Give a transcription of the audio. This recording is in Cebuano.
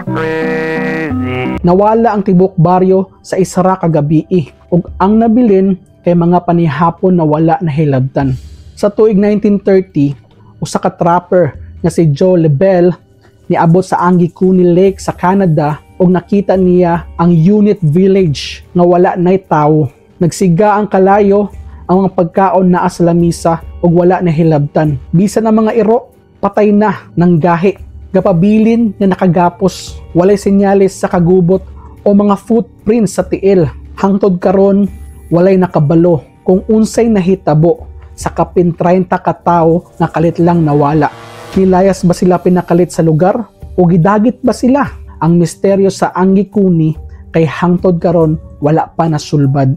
Crazy. Nawala ang tibok baryo sa isa ra ka gabii ug ang nabilin kay mga panihapon na wala nahilabtan. Sa tuig 1930, usa ka trapper nga si Joe Lebel niabot sa Angikuni Lake sa Canada ug nakita niya ang Unit Village nga wala nay tawo. Nagsiga ang kalayo, ang mga pagkaon naa sa lamisa ug wala nahilabtan. Bisan ang mga iro, patay na ng gahi. Gapabilin nga nakagapos, walay senyales sa kagubot o mga footprints sa tiil. Hangtod karon, walay nakabalo kung unsay nahitabo sa kapin 30 ka tawo nga kalit lang nawala. Nilayas ba sila pinakalit sa lugar o gidagit ba sila? Ang misteryo sa Angikuni kay hangtod karon wala pa nasulbad.